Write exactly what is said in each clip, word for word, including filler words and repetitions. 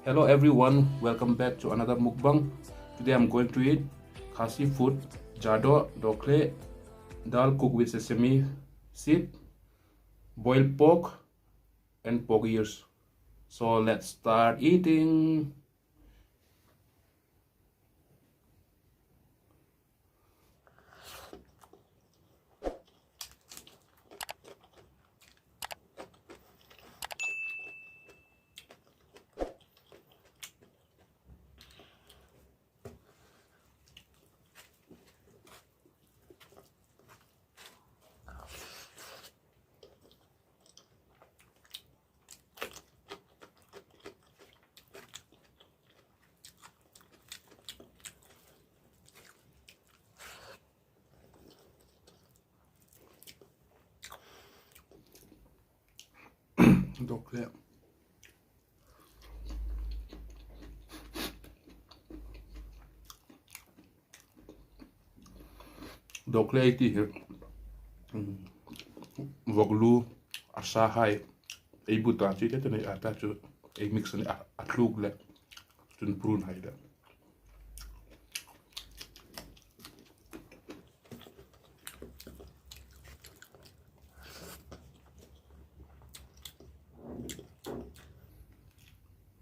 Hello everyone, welcome back to another mukbang. Today I'm going to eat Khasi food, jado, dokhle, dal cooked with sesame seed, boiled pork, and pork ears. So let's start eating. Dokhle. Dokhle ei ti hi. Mm. Vawklu, a sa hai. Ei bu ta chu, te te nei a ta chu. Ei mix a ni a, a tluk le. Chun prun hai le.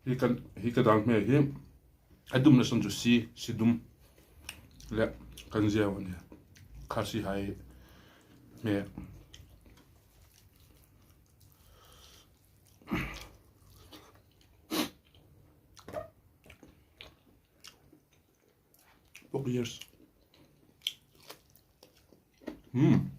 Hi kan, hi ka dang hme hi. A dumna san chu si, si dum. Le kan ziau a nih. Khasi hai hme. Pork ears. Hmm.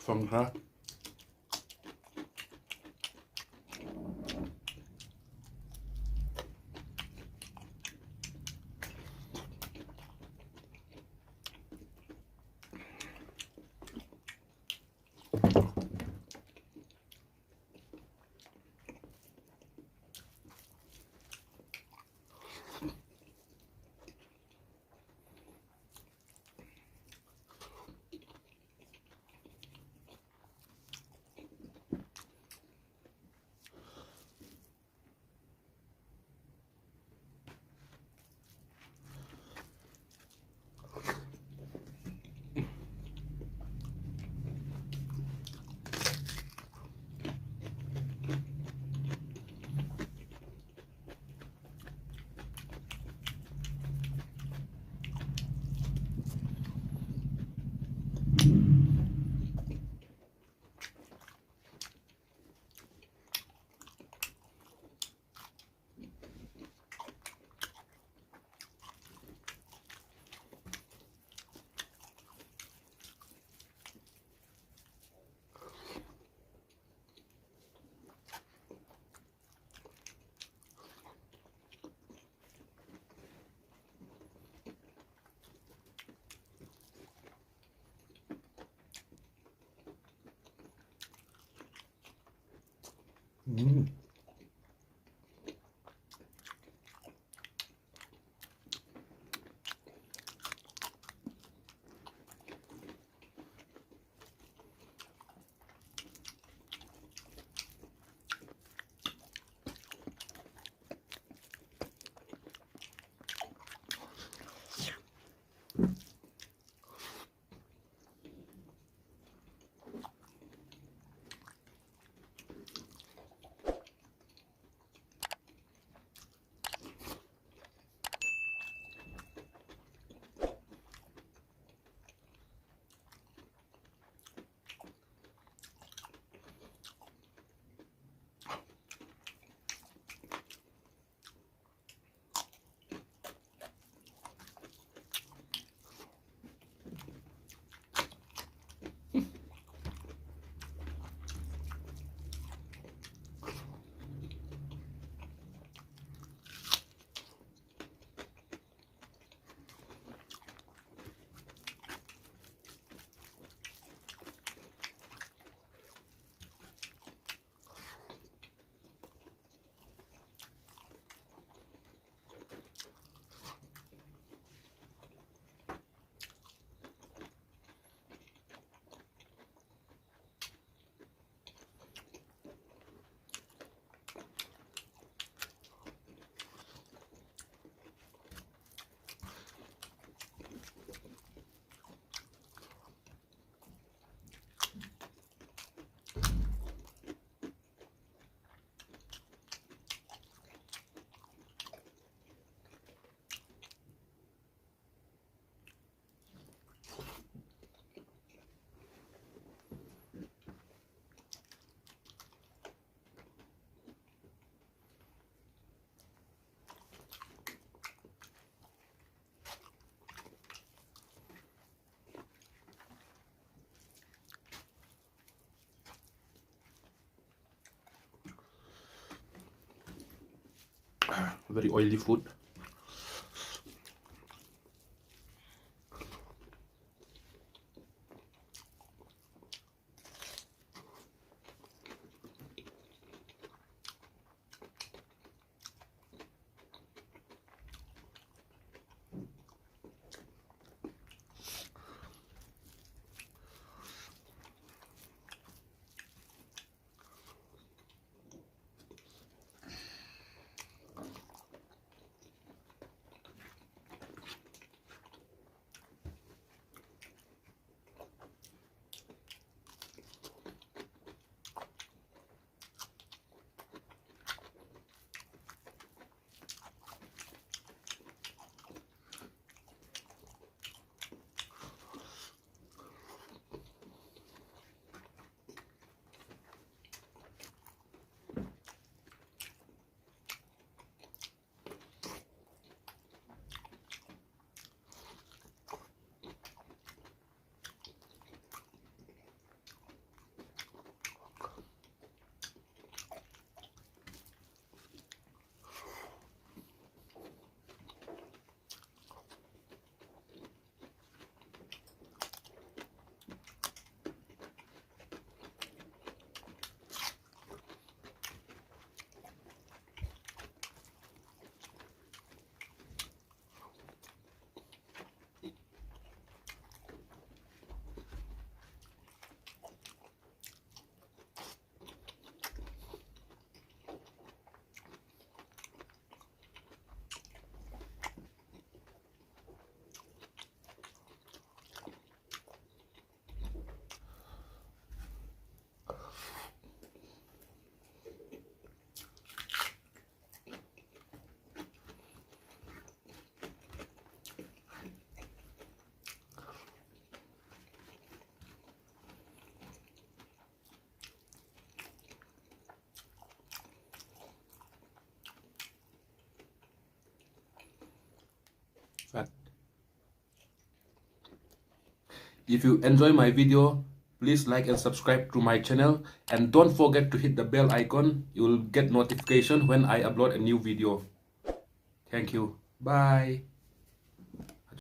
Fang hra. Mm. Very oily food. Fat. If you enjoy my video, please like and subscribe to my channel, and don't forget to hit the bell icon. You will get notification when I upload a new video. Thank you. Bye.